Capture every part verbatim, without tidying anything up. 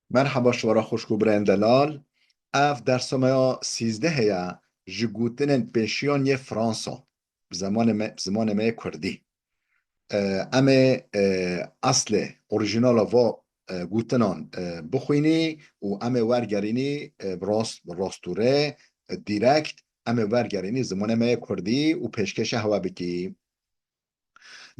Merheba ji we re xwişk û birayên delal. Ev dersa me ya sîzdehê ye ji gotinên pêşiyan yê Fransa. Bi zemanê me, bi zimanê me yê kurdî. E, em ê, e, eslê, orîjînala va, e, gotinan, e, bixwînî û em ê wergerînî, e, bi rast, bi rastûrê, e, direkt, em ê wergerînî zimanê me yê kurdî û pêşkêşê hewe bikî.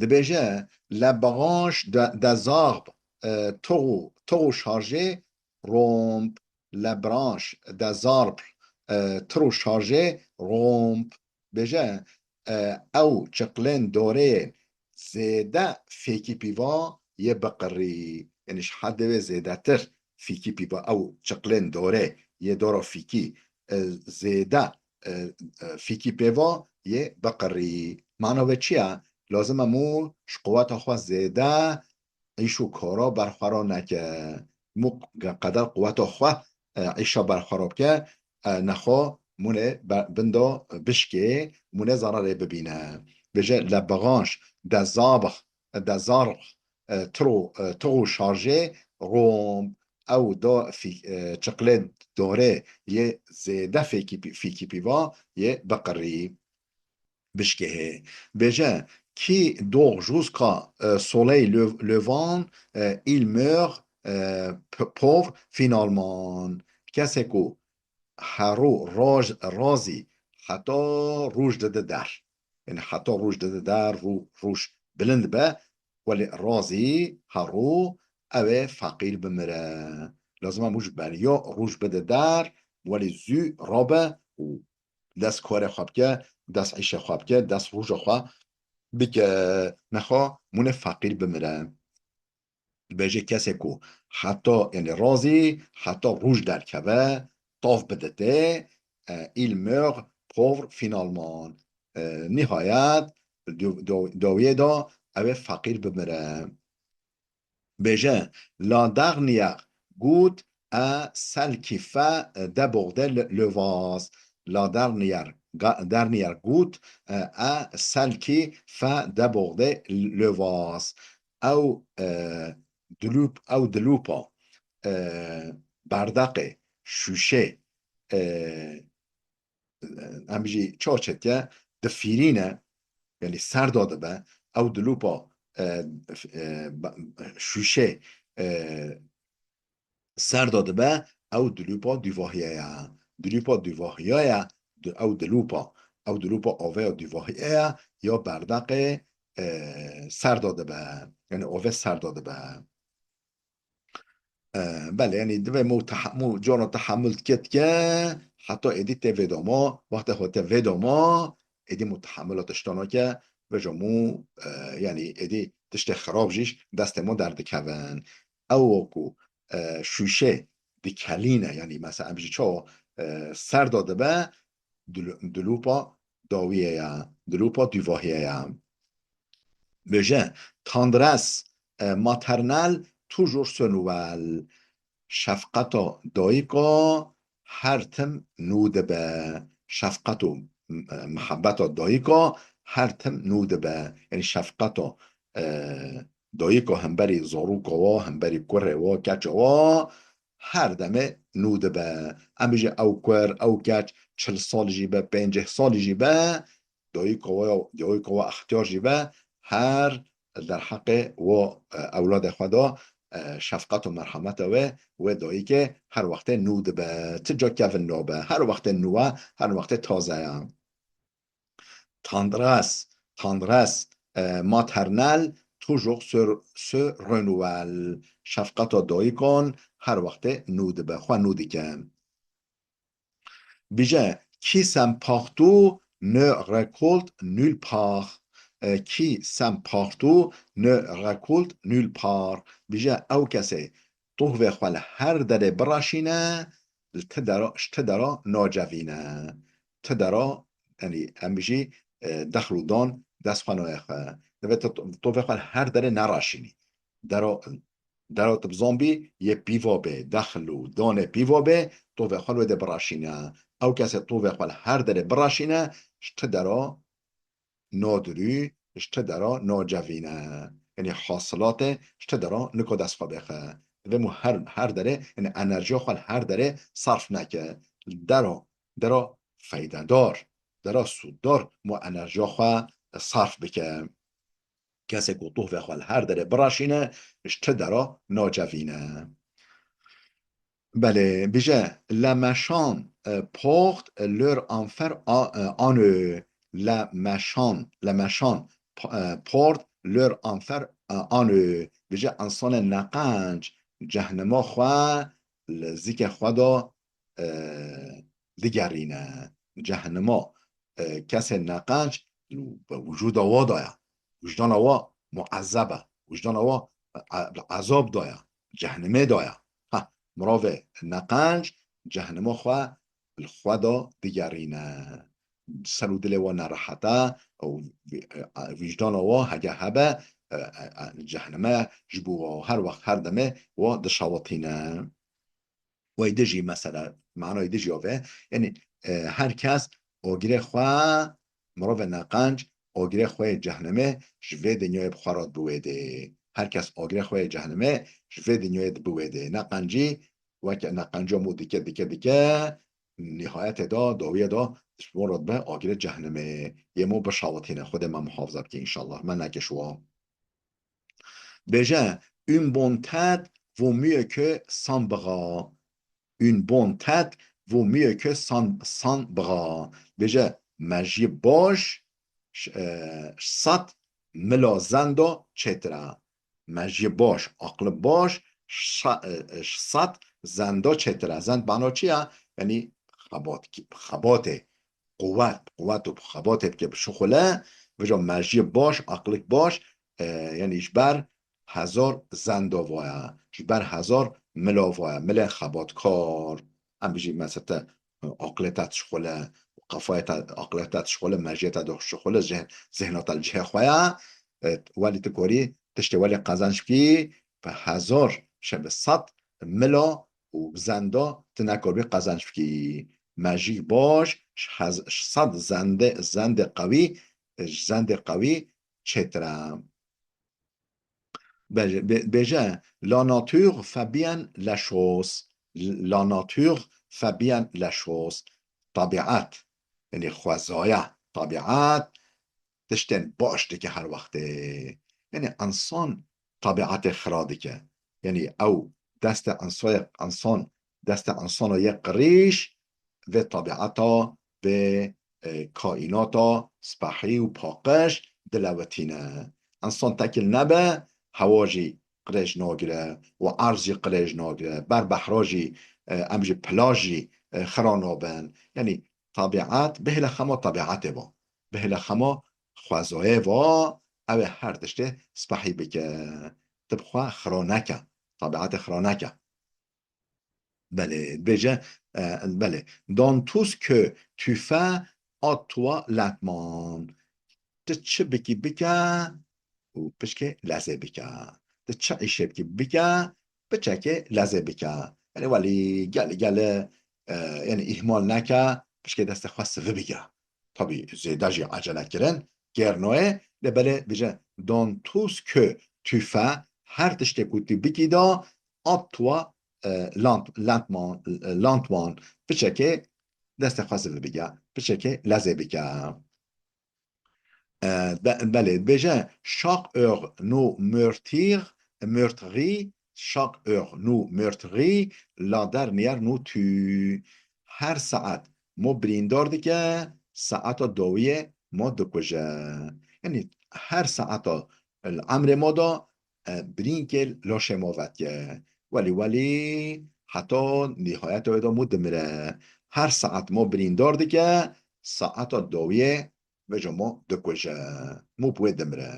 Dibêje, la branche de, des arbres, e, trop, trop chargée, rompe. La branche des arbres, e, trop chargée, rompe. Bêje, e, ew çiqlên doreyên zêde fêkî pîva yê biqirî. Yanî ji hedê wê zêdetir fîkî pîva, ew çiqlên dore yê dora fîkî, e, zêde, e, e, fîkî pêva yê biqirî. Mana vê çi ye? Lazim e mû ji quweta xwe zêde îş û kara berxwera neke. Mû qeder quweta xwe, e, îşa berxwera bike, e, nexwe mûnê be-, bindo bişkê, mûnê zararê bibîne. Bêje, la branche des arbres, des arbres, e, trop, e, trop chargée, rompe. Ew da fî-, e, çiqlê dore yê zêde fêkî pî-, fîkî pîva yê biqirî, bişkehê. Bêje, qui dort jusqu'à, e, soleil lev-, levant, e, il meurt, e, p-, pauvre finalement. Kesê ku herû roj-, razî heta roj dide der. Yanî heta roj dide der, rû-, roj bilind be, welê razî herû ew ê feqîr bimire. Lazim e mû ji beriya roj bide der, welê zû rabe û dest karê xwe bike, dest îşê xwe bike, dest roja xwe bike, nexwe mûnê feqîr bimire. Dibêje kesê ku heta, yanî razî, heta roj derkeve, tav bidite, e, il meurt pauvre finalement. E, nihayet, do-, do-, dawiyê de ew ê feqîr bimire. Bêje, la dernière goutte est celle qui fait déborder le, le vase. La dernière, ga-, dernière goutte, euh, est celle qui fait déborder le vase. Ew, e, dilûp-, ew dilûpa, e, berdaqê, şûşê, e, em jî çawa çêdike, difîrîne, yanî serda dibe, ew dilûpa, e, e, ba-, şûşê, e, serda dibe, ew dilûpa dûvahiye ye. Dilûpa dûvahiye ye, di-, ew dilûpa, ew dilûpa aveya dûvahiye ye, ya berdaqê, e, serda dibe. Yanî ave serda dibe. E, belê, yanî divê mû teha-, mû cara tehemul dike dike, heta êdî tê vê doma, wextê hate vê doma, êdî mû tehemula tiştana ke, veja mû, e, yanî êdî tiştê xirab jî ji destê mû derdikevin. Ew ku, e, şûşe dikelîne, yanî mesela em jî çawa, e, serda dibe, dilu-, dilûpa dawiyê ye, dilûpa dûvahiyê ye. Bêje, tendresse, e, maternelle toujours se renouvelle. Şefqeta dayika her tim nû dibe. Şefqet û, e, mihebeta dayika her tim nû dibe. Yanî şefqeta, e, dayika hemberî zarûka wa, hemberî kurê wa, keça wa, her demê nû dibe. Em bijî ew kur, ew keç çil sal jî be, pêncî sal jî be, dayika wa, dayika wa extiyar jî be, her derheqê wa, e, ewladê xwe de, e, şefqet û merhemeta wê, wê dayikê her wextê nû dibe. Ti ca kevin nabe. Her wextê nû e, her wextê taze ye. Tendresse, tendresse, e, maternelle toujours se, se renouvelle. Şefqeta dayikan her wextê nû dibe, xwe nû dike. Bije, qui sème partout ne récolte nulle part. E, qui sème partout ne récolte nulle part. Bije, ew kesê tovê xwe li her derê biraşîne, li ti dera, ji ti dera nacevîne. Ti dera, yanî em bijî, e, dexl û dan dest xwe nayê xwe. Divê tu tovê xwe li her derê neraşînî. Dera, dera tu bizan bî, yê pîva bê, dexl û danê pîva bê, tovê xwe li wê de biraşîne. Ew kesê tovê xwe li her derê biraşîne, ji ti dera nadirû, ji ti dera nacevîne. Yanî hasilatê ji ti dera nika dest xwe bêxe. vê mo her, her derê, yani enerjiya xwe li her derê sarf neke. Dera, dera feydedar, dera sûddar mo enerjiya xwe sarf bike. Kesê ku tohvê xwe li her derê biraşîne, ji ti dera nacevîne. Belê, bije, les méchants, e, portent leur enfer a-, e, en eux. Les méchants, les méchants, p-, e, portent leur enfer, e, en eux. Bije, insanên neqenc cehnima xwe li zîkê xwe de, e, digerîne. Cehnima, e, kesên neqenc bi wicûda wa de ye. Wijdana wa muezzeb e. Wijdana wa, e, li ezab de ye. Cehnimê de ye. Ha, mirovê neqenc cehnima xwe li xwe de digerîne. Ser û dilê wa nerehet e û vî-, e, wijdana wa hege hebe, e, e, e, cehnime ji bo wa her wext her demê wa dişewitîne. Wey dijî mesela, manayê dijî ya vê, yani, e, her kes agirê xwe, mirovê neqenc, agirê xwe yê cehnimê ji vê dinyayê bi xwe re dibiwêdê. Her kes agirê xwe yê cehnimê ji vê dinyayê dibiwêdê. Neqencî, weke neqenciya mo dike, dike, dike, nihayetê de, dawiyê de, ji bo re dibe agirê cehnimê. Yê mo bişawitîne, Xwedê me muhafaza bike înşallah. Me neke şiwa. Bêje, une bonne tête vaut mieux que cent bras. Une bonne tête vaut mieux que cent, cent bras. Bêje, mejiyê baş, ş-, e, sed mila zenda çêtir e. Mejiyê baş, aqilê baş, şa-, e, e, sed zenda çêtir e. Zend mana çi ye? Yanî xebat, xebatê, quwet, quwet û xebatê dike bişuxule, vêca mejiyê baş, aqilek baş, e, yanî ji ber hezar zenda va ye, ji ber hezar mila va ye, milê xebatkar. Em bijî mesela te, e, aqilê te dişuxule, qefayê te, aqilê te dişuxule, mejiyê te dişuxule, zeh-, zehna te li cihê xwe ye, e, welî tu korî tiştê welî qezenc bikî, bi hezar, şe bi sed mila û zenda tu nekaribî qezenc bikî. Mejî baş, ji hez-, ji sed zendê, zendê qewî, ji zendê qewî çêtir e. Bêje, bê-, bêje, la nature fait bien les choses. La nature fait bien les choses. Tabiat, yani xwezaya, tabiat tiştên baş dike her wextê. Yani insan tabiatê xira dike. Yani ew destê insayê, insan, destê insana yê qirîş vê tabiata, vê, e, kaînata spehî û paqij dilewitîne. Insan tekil nebe, hewa jî qirêj nagire û erz jî qirêj nagire. Ber behra jî, e, em jî plaj jî, e, xira nabin. Yani tabiat, bihêle xema tabiatê va. Bihêle xema xwezayê va, ew ê her tiştê spehî bike. Tu bi xwe xira neke. Tabiatê xira neke. Belê, dibêje, e, belê. Dans tout ce que tu fais, hâte-toi lentement. Tu çi bikî bike û pişkê lezê bike. Tu çi îşê bikî bike, piçekê lezê bike. Yani welî gel, gel, e, yani îhmal neke, pişkê destê xwe sivi bike. Tabî zêde jî ecele kirin gêr nayê, lê belê bêje, dans tout ce que tu fais, her tiştê ku tu bikî de, hâte-toi, e, lent-, lentement, e, lentement, piçekê destê xwe sivi bike, piçekê lezê bike. E, be-, belê, dibêje, chaque heure nous meurtrir, meurtrit, chaque heure nous meurtrit, la dernière nous tue. Her saet mo birîndar dike, saeta dawiyê mo dikuje. Yani her saeta li emrê mo de, e, birînkê laşê mo vedike. Welî, welî heta nihayeta wê de mo dimire. Her saet mo birîndar dike, saeta dawiyê vêca mo dikuje. Mo bi wê dimire.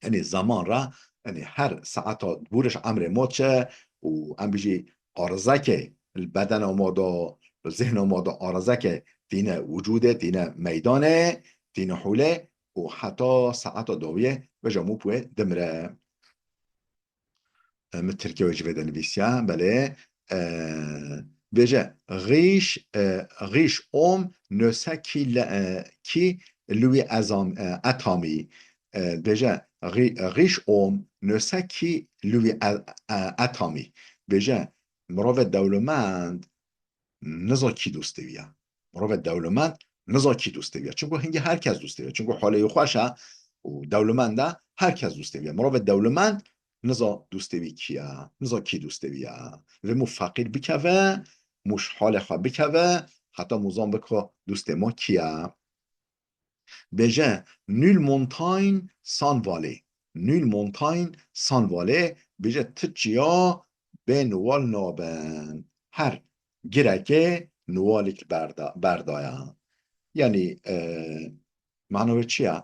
Yanî zaman re, yanî her saeta dûr ji emrê mo çi û em bijî arizekê li bedena mo de, li zihna mo de arizekê tîne wicûdê, tîne meydanê, tîne hûlê û heta saeta dawiyê vêca mo bi wê dimire. E, min tirkî wê ji vê de nivîsiya, belê. E, bêje, riche, e, riche homme ne sait qui le-, e, qui lui est am-, e, est ami. E, bêje, Ri-, riche homme ne sait qui lui a-, a-, attendre. Bêje, mirovê dewlemend niza kî dostê wî ye. Mirovê dewlemend niza kî dostê wî ye. Çunku hingî her kes dostê wî ye. Çunku holê wî xweş e û dewlemend e, her kes dostê wî ye. Mirovê dewlemend niza dostê wî kî ye. Niza kî dostê wî ye. Divê mû feqîr bikeve, mû ji holê xwe bikeve, heta mû zan bike dostê ma kî ye. Bêje, nulle montagne sans vallée. Nulle montagne sans vallée, bêje, ti çiya bê niwal nabin. Her girekê niwalek berda-, berdaya. Yanî, e, mana wê çi ye?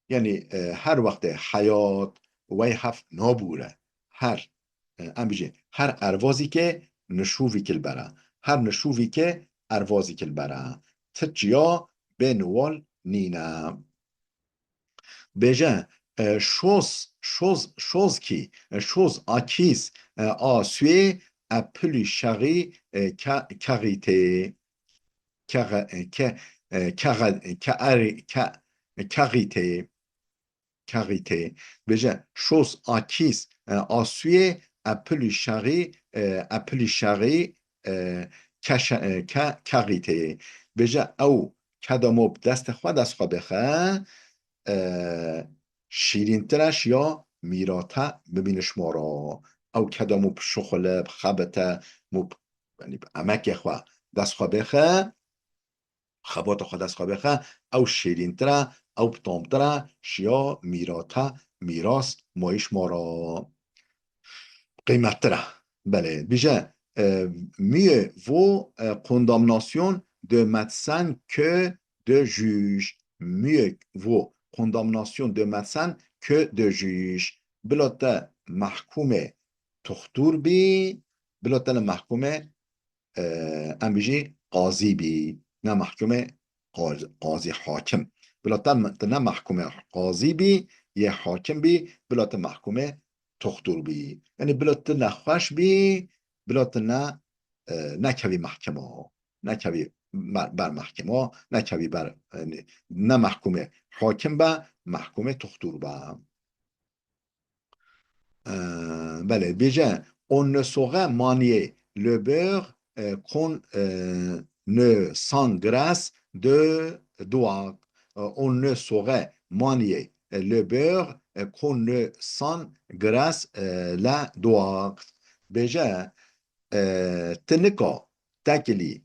Yanî, e, her wextê heyat wey hev nabûre. Her, e, em bijî, her ervazîkê nişûvîk li bere. Her nişûvîkê ervazîk li bere. Ti çiya bê niwal nîne. Bêje, e, chose, chose, chose qui, e, chose acquise, e, à suer, e, plus chérie, e, ca-, carité. Care-, e, ca-, e, care-, e, care-, ca-, e, carité. Carité. Bêje, chose acquise, e, à suer, e, plus chérie, e, e, plus chérie, e, ca-, e, ca-, carité. Bêje, ew kedamo bi destê xwe dest xwe bêxe, e, şîrîntir e ji ya mîrata bimîne ji ma re. Ew kedamo bi şixule, bi xebite, mû bi, yanî bi emekê xwe dest xwe bêxe, xebata xwe dest xwe bêxe, ew şêrîntir e, ew bi tamtir e, ji ya mîrata, mîras mayî ji ma re qîmettir e. Belê, bêje, e, mieux vaut, e, condamnation de médecin que de juge. Mieux vaut condamnation de médecin que de juge. Bila te mehkûmê toxtûr bî, bila te ne mehkûmê e, em bijî qazî bî, ne mehkûmê qaz-, qazî hakim. Bila te me-, te ne mehkûmê qazî bî, yê hakim bî, bila te mehkûmê toxtûr bî. Yanî bila te nexweş bî, bila te ne, e, nekevî mehkema, nekevî ber, ber mehkema, nekevî ber, yanî ne mehkûmê hakim be, mehkûmê toxtûr be. Euh, belê, bêje, on ne saurait manier le beurre, euh, qu'on, euh, ne s'engraisse de doigts. Euh, on ne saurait manier le beurre, euh, qu'on ne s'engraisse, euh, la doigts. Bêje, euh, te nika tekilî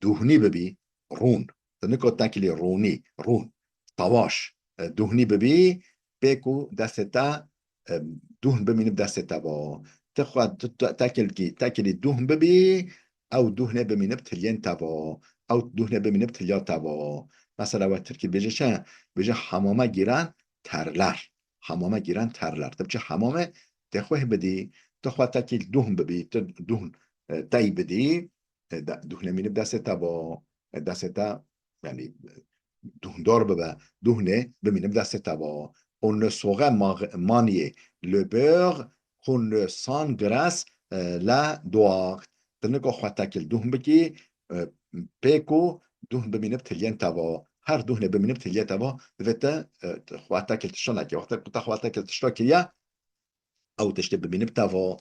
duhnî bibî, rûn. Tu nika tekilî rûnî, rûn, tevaş, e, duhnî bibî, pê ku destê te, e, duhn bimînib destê te va. Tu xwe, tu, tu, tekilkî, tekilî duhn bibî, ew duhnê bimînib tiliyên te va. Ew duhnê bimînib tiliya te va. Mesela we tirkî bêje çi? Bêje hamame giren terler. Hamame giren terler. Tu biçî hamamê tê xwe bidî, tu xwe tekî duhn bibî, tu duhn, e, tey bidî, e, de-, duhnê mînib destê te bo, e, destê te, yanî, e, duhndar bibe, duhnê bimînib destê te bo. On ne saurait ma-, manier le beurre qu'on ne s'engraisse, e, la doigt. Tu nika xwe tekil duhn bikî, e, pê ku duhn bimînib tiliyên te bo. Her duhnê bimînib tiliyê te bo, divê te, e, xwe tekil tişta nekî. Wextê ku te xwe tekil tişta kiriye, ew tiştê bimînib te va.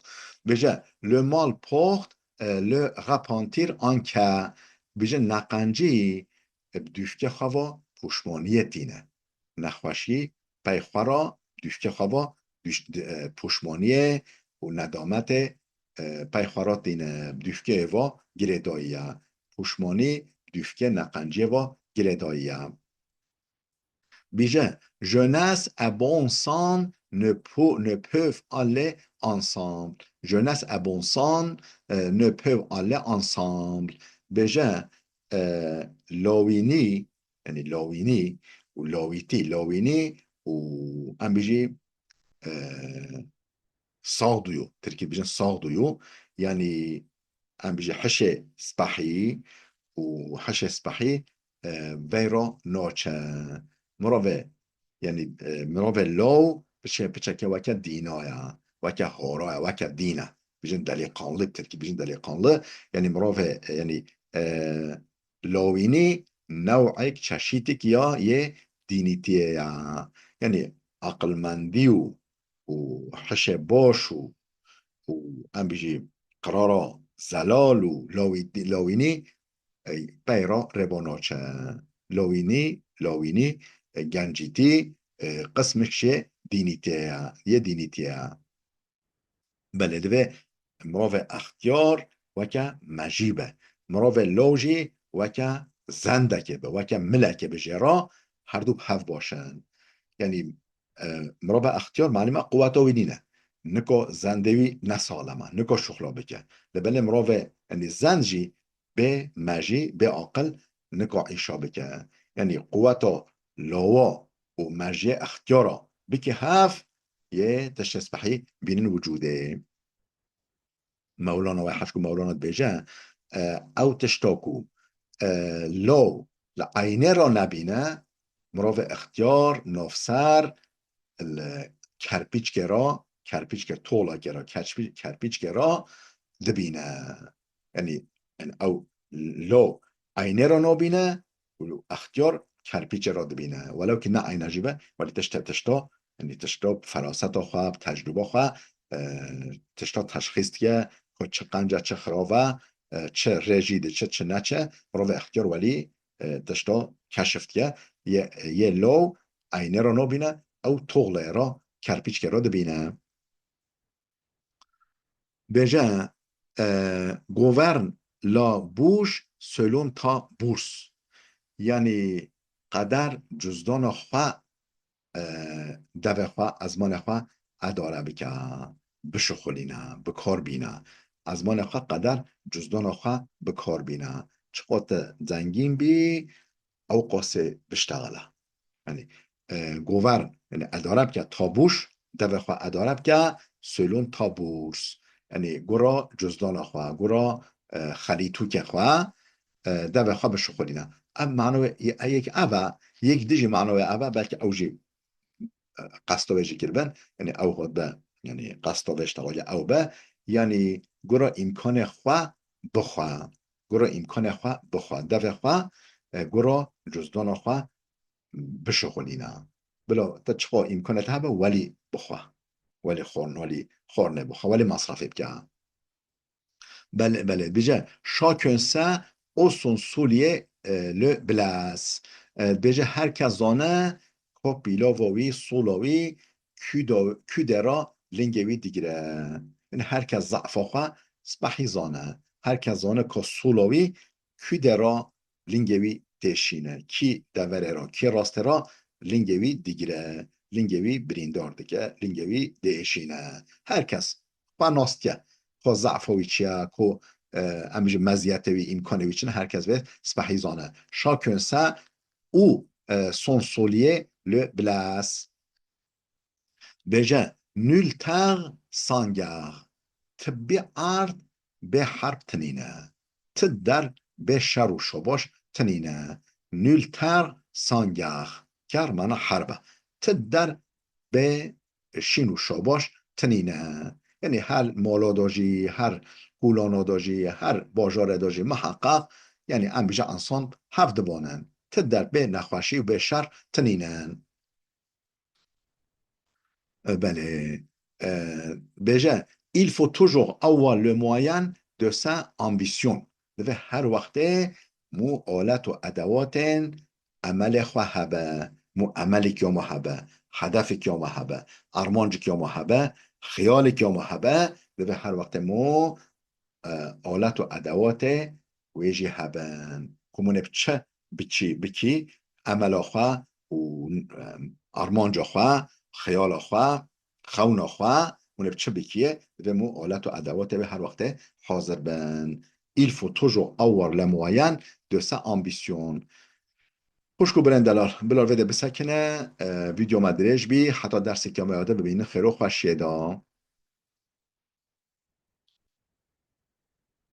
Bêje, le mal porte, euh, le repentir en queue. Bêje, neqencî, e, bi dûfkê xwe va poşmaniyê tîne. Nexweşî pey xwe ra dûfkê xwe va dûş-, di-, e, poşmaniyê û nedametê, e, pey xwe ra tîne. Bi dûfkê va girêdayî ye. Poşmanî dûfkê neqenciyê va girêdayî ye. Bêje, jeunesse et bon sens ne pou-, ne peuvent aller ensemble. Jeunesse et bon sens, euh, ne peuvent aller ensemble. Bêje, e, lawînî, yanî lawînî û lawîtî, lawînî û em bijî, e, sağduyu, tirkî bijin sağduyu, yanî em bijî hişê spehî û hişê spehî, e, veyro naçe. Mirovê, yanî, e, mirovê law piçe-, piçeke weke dîna ya, weke hora ya, weke dîn e. Bijin delîqanlî, bi tirkî bijin delîqanlî, yanî mirovê, e, yanî, e, lawînî new'ek çeşîtik ya yê dînîtiyê ya. Yanî aqilmendî û, û hişê boş û, û em bijî qirara zelal û lawî-, lawînî, e, peyra rêbo naçe. Lawînî, lawînî, e, gencîtî, e, qismek jê dînîtê ye, yê dînîtî ye. Belê, divê mirovê extiyar weke mejî be. Mirovê law jî weke zendekê be, weke milekê be jê re, herdu bi hev baş in. Yanî, e, mirovê extiyar malûm e quweta wî nîne. Niko zendê wî ne salem e, niko şuxla bike. Lê belê mirovê, yanî zend jî bê mejî, bê aqil, niko îşa bike. Yanî quweta lawa û mejiyê extiyara bike hev, yê tiştê spehî bînin wicûdê. Mewlana wê heft ku Mewlana dibêje, e, ew tişta ku, e, law li eynê re nebîne, mirovê extiyar, navser, li kerpîçkê re, kerpîçkê tolakê re, kerpî-, kerpîçkê re dibîne. Yanî, yanî ew law eynê re nabîne û extiyar kerpîçê re dibîne. Welew ki ne eyna jî be, welî tişte tişta, yanî tişta bi feraseta xwe, bi tecrûba xwe, e, tişta teşxîs dike, ku çi qenc e, çi xirav e, e, çi rê jî diçe, çi neçe, mirovê extiyar welî, e, tişta keşif dike. Yê, yê law eynê re nabîne, ew toxleyê re, kerpîçkê re dibîne. Bêje, e, gouverne la bouche selon ta bourse. Yanî qeder cuzdana xwe, e, devê xwe, ezmanê xwe edare bike, bişuxulîne, bi kar bîne. Ezmanê xwe qeder cuzdana xwe bi kar bîne. Çiqo te zengîn bî, ew qasê biştexile. Yanî, e, govern, yanî edare bike, ta bûş, devê xwe edare bike, selon ta bourse. Yanî gura cuzdana xwe, gura, e, xelîtûkê xwe, e, devê xwe bişuxulîne. Ev mano yê, e, yek ev e, yek dijî mano yê ev e, belkî ew jî, e, qesta wê jî kiribin, yanî ew xwe be, yanî qesta vê ştexalê ew be, yanî gura îmkanê xwe bixwe, gura îmkanê xwe bixwe, devê xwe, e, gura cuzdana xwe bişuxulîne. Bila te çiqa îmkanê te hebe, welî bixwe. Welî xorn, welî xornê bixwe, welî masrafê bike. Belê, belê, bêje, chacun sait où son soulier, e, le blesse. E, bêje, her kes zane ku pîlava wî, sola wî, kû de, kû de re lingê wî digire. Yanî her kes ze'fa xwe spehî zane. Her kes zane ku sola wî kû de re lingê wî têşîne. Kî deverê re, kî rastê re lingê wî digire, lingê wî birîndar dike, lingê wî diêşîne. Her kes xwe nas dike. Xwe ze'fa wî çi ye, ku, e, em ji meziyetê wî, îmkanê wî çi ne, her kes vê spehî zane. Chacun sait où, e, son soulier le blesse. Bêje, nulle terre sans guerre. Ti bê erd bê herb tinîne. Ti der bê şer û şobaş tinîne. Nulle terre sans guerre. Guerre mana herb e. Ti der bê şîn û şobaş tinîne. Yanî her mala de jî, her kolana de jî, her bajarê de jî miheqeq, yanî em bêje ensemble hev dibanin. Ti der bê nexweşî û bê şer tinînin. E, belê. E, bêje, il faut toujours avoir le moyen de ses ambitions. Divê her wextê mû alet û edewatên emelê xwe hebe, mû emelek ya me hebe, hedefek ya me hebe, armancek ya me hebe, xiyalek ya me hebe, divê her wextê mû, e, alet û edewatê wê jî hebin. Ku mû nê bi çi biçî, bikî, emela xwe û, e, armanca xwe, xiyala xwe, xewna xwe, hûn ê bi çi bikî, divê mû alet û edewatê wê her wextê hazir bin. Il faut toujours avoir le moyen de ses ambitions. Xwişk û birên delal, bila vê de bisekine, e, vîdeo me dirêj bî, heta derseke me ya de bibînin xêr û xweşiyê de.